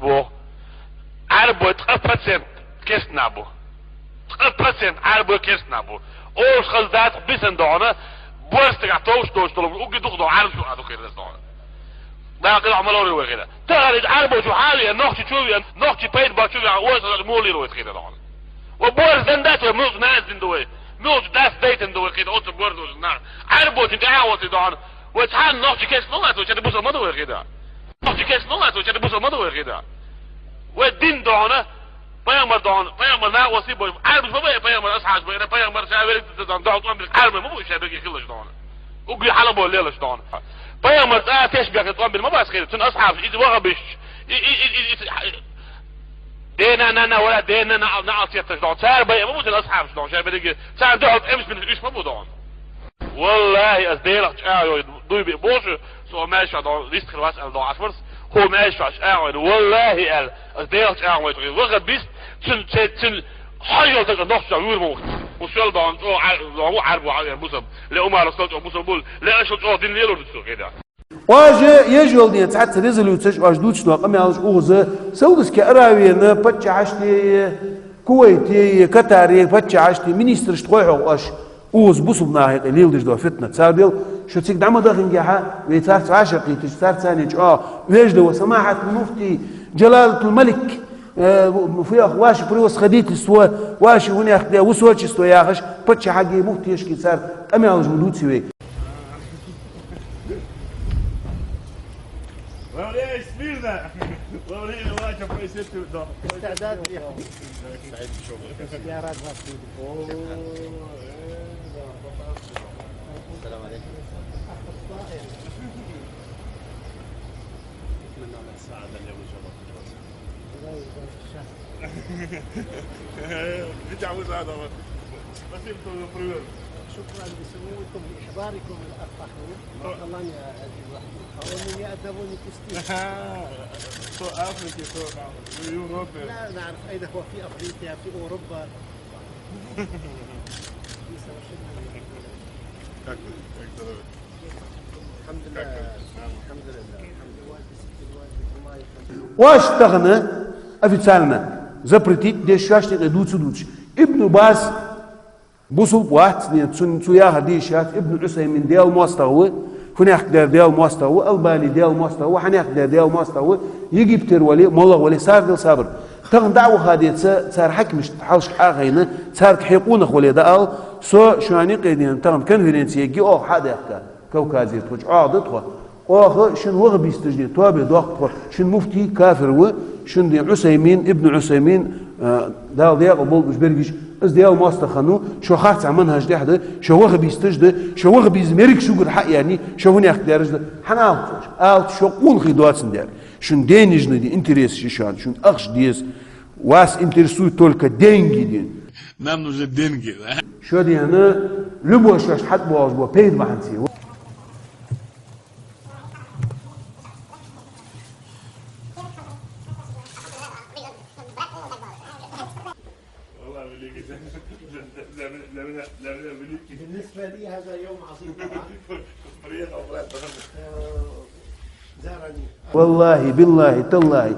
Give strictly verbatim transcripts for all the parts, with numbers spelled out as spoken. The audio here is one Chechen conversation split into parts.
Бо. Ӏарбой ткъа процент керста нах бу. Ткъа процент Ӏарбой керста нах бу. Олуш хаза дац бисана догӀана, борз стагах товш долуш долу, угги дукха долу Ӏарбаш а дукха хир дац догӀана. Дакъа ма лору вай хира. Тахана иза Ӏарбочу хьан веа, нохчичу веа, нохчи пайда бачу веа, оьшалла муха лийр вай хира догӀана. Ва борз дан дац вай, муьлхачу наз дин ду вай. Муьлхачу дас дайтан ду вай хира, оцу борз долчу нах. Ӏарбочун тӀаьхьа оцу догӀана. Вай цхьана нохчи керста ма вац, вай чада бусал ма ду вай хира. Нохчи керста ма вац, вай чада бусал ма ду вай хира. Вай дин догӀана, пайхамар догӀана, пайхамар накъостий бу, Ӏарбаш ма бай, пайхамар асхьабаш бай, пайхамар ша верг дан догӀана, тӀом беш Ӏарбой ма бу, ша берриге хилалаш догӀана. Угги хьала бо лелаш догӀана. Пайхамар цӀа теш бехе тӀом бина ма бац хира, цуьнан асхьабаш, иза вахабиш, и, и, и, и, и, дена, на, на, вала, дена, на, на, алцетташ догӀана. Цара бай ма бу цуьнан асхьабаш догӀана, ша берриге, царна дуьхьал тӀемаш бина уьш ма бу догӀана. Валлахи, ас Делах чӀагӀо йой, дуй бе боху, со маьжша догӀу, вист хир вац аьлла догӀу Ӏаш варс, хӀу маьжша чӀагӀо йой, валлахи аьлла, ас Делах чӀагӀо йой, ваха бист, цун, цун, цун, хьажал така нохча вуьр ма ву. Усал догӀу, чӀо, а, догӀу, Ӏарбо, а, бусам, ле Умар усал чӀо бусам бул, ле аша чӀо дин лелур ду цу хида. Оаш еш йолу ден цхьацца резолюцеш оаш дуьйцуш долу къамелаш уза Саудовский Аравияна паччахьаш тие, Кувейте, Катаре паччахьаш тие, министраш тхойхьо оаш. Уза бусулба нахе къе леладеш долу фитна. Цара дел, шу цига дӀа ма дахингехьа, вай царца вӀашагӀкхийташ, царца царна чӀогӀа вежда ва самахьат муфтий Джалалатул Малик, э, фу яху, ваше превосходительство, ваше хӀунех де высочество яхаш, паччахьаги муфтешки цара къамелаш ма дуьйцу вай. Во время смирно, во время лача происходит. استعداد يا أخي. سعيد بشوفك. يا رب ما تفيدك. أوه، إيه، لا، بطل. السلام عليكم. أتمنى لك السعادة اليوم إن شاء الله. الله يبارك فيك. بتعوز هذا. بس يبقوا بريور. شكرا لسموكم لإحضاركم الأخ محمود. مرحبا يا عزيز محمود. هم يأدبوني تستي. So Africa, so Europe. لا نعرف أين هو، في أفريقيا، في أوروبا. الحمد لله. الحمد لله. الحمد لله. Оаш тахана официально запретить деш шоаш тӀе дуьйцу дуьйцуш. Ибн Баз бусулба вац, нет, цун, цу яхар дийша яц, Ибн Усаймин Дела мостагӀа ву, хӀунех дер Дела мостагӀа ву, Албани Дела мостагӀа ву, хӀунех дер Дела мостагӀа ву, Египтера вали, моллагӀа вали, сардал сабар. Тахана дӀа а ваха деца, цара хьаькамашта хьалшка Ӏахайна, цаьрга хьекъонах вале даал, со шоана къедина тахана конференци егги оха хьа а дехка. Кавказе тхо чӀогӀа да тхо. Оха шуна ваха бисташ де, тобе доккху тхо, шуна муфтий кафир ву, шуна де Усаймин, Ибн Усаймин, а, Дала декъа болбуш бергиш, аз Дела мостагӀа хан ву, шо харцахь манхӀаж тӀехь да, шо ваха бисташ да, шо ваха биза мерг шугара хьа а яьнний, шо хӀунех дераш да, хьан алц ош? Алц шо къонахий доацан дер. Шуна денежный де интерес ши шоана, шуна ахча деза. Вас интересует только деньги, дин. Нам нужны деньги, да? Шо дена, любой шоаш хьат богӀуш бо, пайда бахьанца. والله великий. Для меня, для меня, для меня великий. بالنسبة لي هذا يوم عظيم طبعًا. Приехал, брат, потому что, э, زارني. Валлахи, биллахи, таллахи.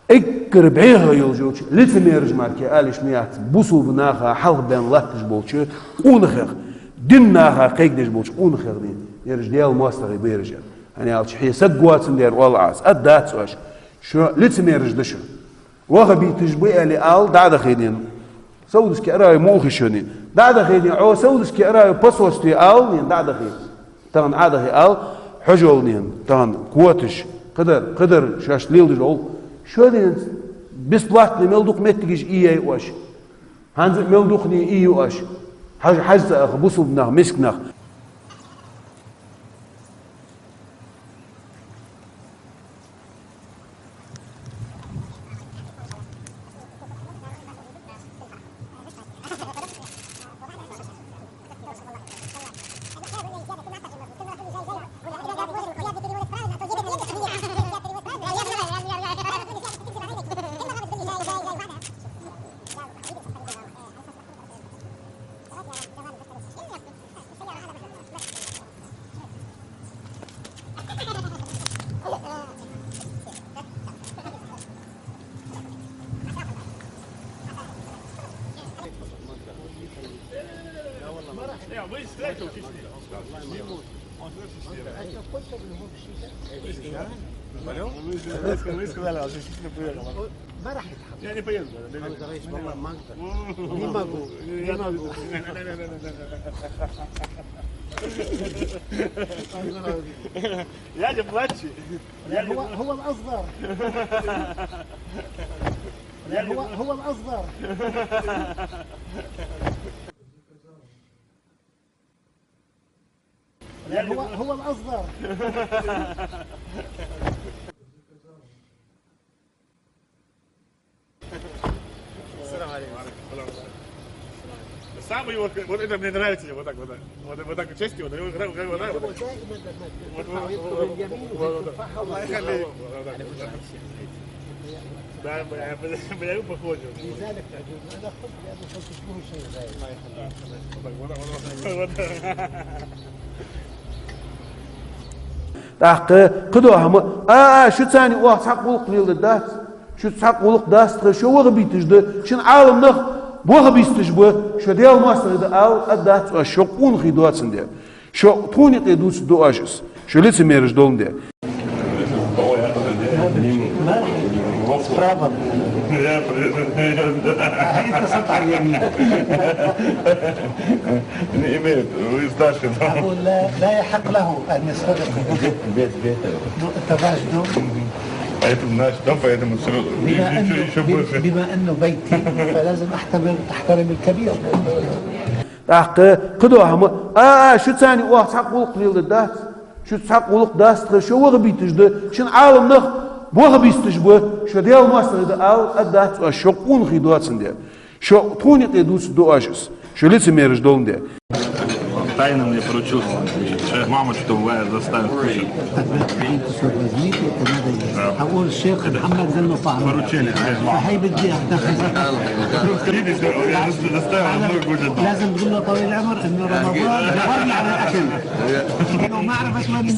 Эггара бӀеха йолчу лицемераш марке алиш ма яц, бусулба наха хьалха бен латташ болчу къонахех, дин наха кхайкадеш болчу къонахех дин. Ераш Дела мостагӀий бераш. ХӀана аьлча хье саг гоцан дер олла Ӏас, ад дац ош. Шо лицемераш да шу. Ваха биташ бу аьле ал дӀа а дахийдина. Саудовский Аравия муха хи шуни. ДӀа а дахийдина, Ӏо Саудовский Аравия посольстве ал нин дӀа а дахийдина. Тахана Ӏадахи ал, хьожол нин, тахана коташ, кхадар, кхадар шоаш лелдаш ол. Шо дин бесплатный мел дукха меттигаш ийяй ош. ХӀанз а мел дукхане ийю ош. Хьаж, хьаж ца аха, бусулба нах, миска нах. Вы из Стройтова пришли? Он сюда пришли. Вы, вы сказали, а здесь не приехал. ما راح يتحمل. Я не поеду. محمد الرئيس، والله ما أقدر. Не могу. Не могу. Я же младший. هو، هو الأصغر. هو، هو الأصغر. هو، هو الأصغر. السلام عليكم. Самый вот, вот это мне нравится, вот так вот. Вот, вот так части, вот, вот, вот, вот, вот. دائما لما ترفع يدخل اليمين وترفعها. الله يخليك. Да, мы, мы, мы похожи. لذلك تعجبني. أنا أحب لأنه شيء غير. ТӀаккха кхыдола хӀама, а, а, шу царна оаха цхьаккха гӀулакх леладергдац, шу цхьаккха гӀулакх дац тха, шо ваха бийташ да, шун Ӏаламнах ваха бисташ ба, шо Даьла моастагӀий да ала а дац оаш, шо къонахий доацандаь. Шо тхона юкъе дувцаргда оаш из, шо лицемераш доландаь. С правом. А это сотоварищ. Не имеет, вы старше там. أقول لا، لا يحق له أن يصطدم. بيت، بيت. Ну, это ваш дом. А это наш дом, поэтому всё равно. بما إنه، بما إنه بيتي. بما إنه بيتي، فلازم أحترم، أحترم الكبير. ТӀаккха кхыдола хӀама, а, а, шу царна оаха цхьаккха гӀулакх леладергдац, шу цхьаккха гӀулакх дац тха, шо ваха бийташ да, шун Ӏаламнах ваха бисташ ба, шо Даьла моастагӀий да ала а дац оаш, шо къонахий доацандаь. Шо тхона юкъе дувцаргда оаш из, шо лицемераш доландаь. Тайно мне поручил шейх Махмуд, что Вая заставит кушать. Кусок возьмите, это надо есть. Да. А он шейх Мухаммад Занну Фахму. Поручение шейх Махмуд. А хай бедди ахтахи. Видишь, я заставил много кушать. لازم تقول له طويل العمر إنه رمضان، ورني على الأكل. إنه ما عرفت وين